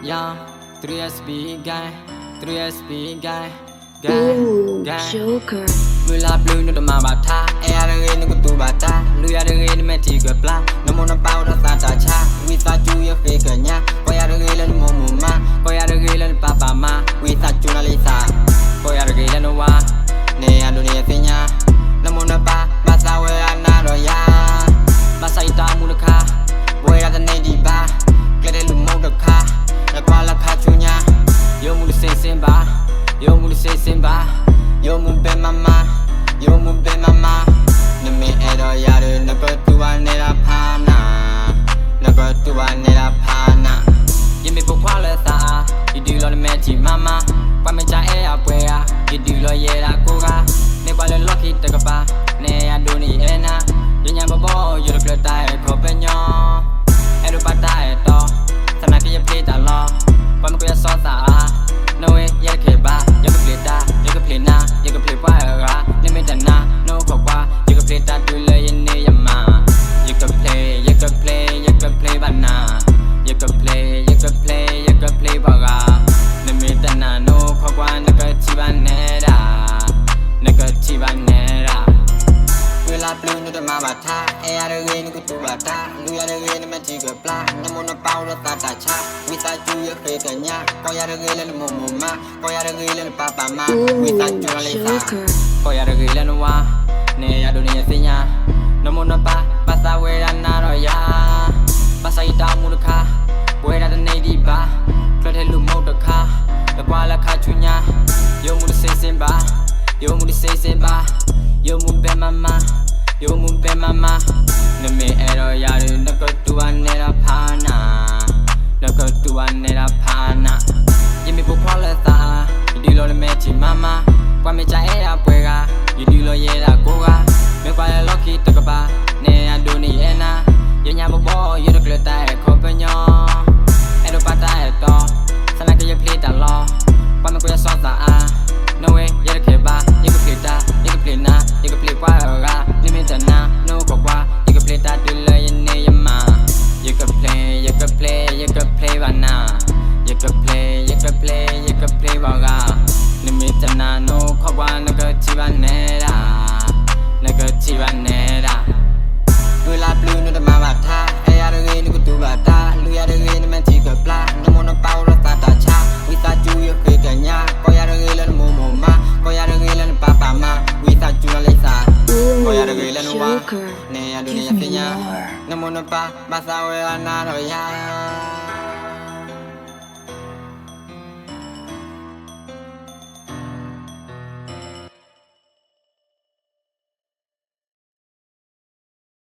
Young, three S P gang, three S P gang, gang, gang. မုၢ်လၢ်ပျုၤနတမၤဘၣ်ထါ, အဲၣ်ယၤတဂ့ၤနကတူၢ်ဘၣ်တၢ်, လူၤယၤတဂ့ၤနမဲာ်ထံကပျၢ်, နမိၢ်နပၢ်အိၣ်ဒီးသးတၢ်ဆါ, ဝံသးစူၤယဃ့ကညး, ကိးယၤတဂ့ၤလၢနမိၢ်မိၢ်မါ, ကိးယၤတဂ့ၤလၢနပၢ်ပၢ်မါ, ဝံသးစူၤနၤလံသး, ကိးယၤတဂ့ၤလၢနဝါ, နဲယၤဒိးန့ၢ်ယသ့ၣ်ညါ, နမိၢ်နပၢ်ဘၣ်သးဝဲဒၣ်နၤဒီးယၤ, ဘၣ်ဆၣ်ယတၢ်အိၣ်မူတခါ, ပဝဲဒၣ်တန့ၢ်ဒံးဘၣ်, ကျဲထဲလူၤမိၢ်တခါ, နကွၢ်လၢခါဆူညါ, ယအိၣ်မူတစ့စ့ဘၣ်, ယအိၣ်မူတစ့စ့ဘၣ်, ယအိၣ်မူဘဲမးမး, ယအိၣ်မူဘဲမးမး, နမ့ၢ်အဲၣ်ဒိးယၤဒီး နကတူၢ်ဘၣ်နဲဒၣ်ဖးနၤ, နကတူၢ်ဘၣ်နဲဒၣ်ဖးနၤ, ယမ့ၢ်ပိာ်ခွါလၢသးအါ, ယဒုးလီၤနမဲာ်ထံမးမး, ပှၤမ့ၢ်ကအဲၣ်အပှဲၤဂၤ, ယဒုးလီၤယဲဒၣ်ကိးဂၤ, မ့ၢ်ကွၢ်လၢလီၢ်ခံတကပၤ, နဲယၤဒိးန့ၢ်ယအဲၣ်နၤ, ယညါဘီဘီယတကျၢၤတၢ်အဲၣ်ခီပညီ အဲၣ်ဒိးပာ်တၢ်အဲၣ်တီ, သနာ်က့ယပျ့ၤတၢ်လီၤ, ပှၤမ့ၢ်ကွၢ်ယစီသးအါ, နဝဲယဲတခဲဘၣ်, ယကပျ့ၤတၢ်, ယကပျ့ၤနၤ, ယကပျ့ၤပှၤအဂၤ, နမ့ၢ်တနာ်, နအိၣ်ခိးကွၢ်, ယကပျ့ၤတၢ်တုၤလၢယန့ၢ်ယမါ, ယကပျ့ၤ, ယကပျ့ၤ, ယကပျ့ၤဘၣ်နၤ, ယကပျ့ၤ, ယကပျ့ၤ, ယကပျ့ၤပှၤဂၤ, နမ့ၢ်တနာ် နအိၣ်ခိးကွၢ် နကထံၣ်ဘၣ်နဲဒၣ်, နကထံၣ်ဘၣ်နဲဒၣ် မုၢ်လၢ်ပျုၤနတမၤဘၣ်ထါ, အဲၣ်ယၤတဂ့ၤနကတူၢ်ဘၣ်တၢ်, လူၤယၤတဂ့ၤနမဲာ်ထံကပျၢ်, နမိၢ်နပၢ်အိၣ်ဒီးသးတၢ်ဆါ, ဝံသးစူၤယဃ့ကညး, ကိးယၤတဂ့ၤလၢနမိၢ်မိၢ်မါ, ကိးယၤတဂ့ၤလၢနပၢ်ပၢ်မါ, ဝံသးစူၤနၤလံသး, ကိးယၤတဂ့ၤလၢနဝါ, နဲယၤဒိးန့ၢ်ယသ့ၣ်ညါ, နမိၢ်နပၢ်ဘၣ်သးဝဲဒၣ်နၤဒီးယၤ, ဘၣ်ဆၣ်ယတၢ်အိၣ်မူတခါ, ပဝဲဒၣ်တန့ၢ်ဒံးဘၣ်, ကျဲထဲလူၤမိၢ်တခါ, နကွၢ်လၢခါဆူညါ, ယအိၣ်မူတစ့စ့ဘၣ်, ယအိၣ်မူတစ့စ့ဘၣ်, ယအိၣ်မူဘဲမးမး, ယအိၣ်မူဘဲမးမး, နမ့ၢ်အဲၣ်ဒိးယၤဒီး နကတူၢ်ဘၣ်နဲဒၣ်ဖးနၤ, နကတူၢ်ဘၣ်နဲဒၣ်ဖးနၤ, ယမ့ၢ်ပိာ်ခွါလၢသးအါ, ယဒုးလီၤနမဲာ်ထံမးမး, ပှၤမ့ၢ်ကအဲၣ်အပှဲၤဂၤ, ယဒုးလီၤယဲဒၣ်ကိးဂၤ, မ့ၢ်ကွၢ်လၢလီၢ်ခံတကပၤ, နဲယၤဒိးန့ၢ်ယအဲၣ်နၤ, ယညါဘီဘီယတကျၢၤတၢ်အဲၣ်ခီပညီ, အဲၣ်ဒိးပာ်တၢ်အဲၣ်တီ, သနာ်က့ယပျ့ၤတၢ်လီၤ, ပှၤမ့ၢ်ကွၢ်ယစီသးအါ, နဝဲယဲတခဲဘၣ်, ယကပျ့ၤတၢ်, ယကပျ့ၤနၤ, ယကပျ့ၤပှၤအဂၤ, နမ့ၢ်တနာ်, နအိၣ်ခိးကွၢ်, ယကပျ့ၤတၢ်တုၤလၢယန့ၢ်ယမါ, ယကပျ့ၤ, ယကပျ့ၤ, ယကပျ့ၤဘၣ်နၤ, ယကပျ့ၤ, ယကပျ့ၤ, ယကပျ့ၤပှၤဂၤ, နမ့ၢ်တနာ် နအိၣ်ခိးကွၢ် နကထံၣ်ဘၣ်နဲဒၣ်, နကထံၣ်ဘၣ်နဲဒၣ် မုၢ်လၢ်ပျုၤနတမၤဘၣ်ထါ, အဲၣ်ယၤတဂ့ၤ နကတူၢ်ဘၣ်တၢ်, လူၤယၤတဂ့ၤ နမဲာ်ထံကပျၢ်, နမိၢ်နပၢ်အိၣ်ဒီးသးတၢ်ဆါ, ဝံသးစူၤယဃ့ကညး, ကိးယၤတဂ့ၤလၢနမိၢ်မိၢ်မါ, ကိးယၤတဂ့ၤလၢနပၢ်ပၢ်မါ, ဝံသးစူၤနၤလံသး, ကိးယၤတဂ့ၤလၢနဝါ, နဲယၤဒိးန့ၢ်ယသ့ၣ်ညါ, နမိၢ်နပၢ်ဘၣ်သးဝဲဒၣ်နၤဒီးယၤ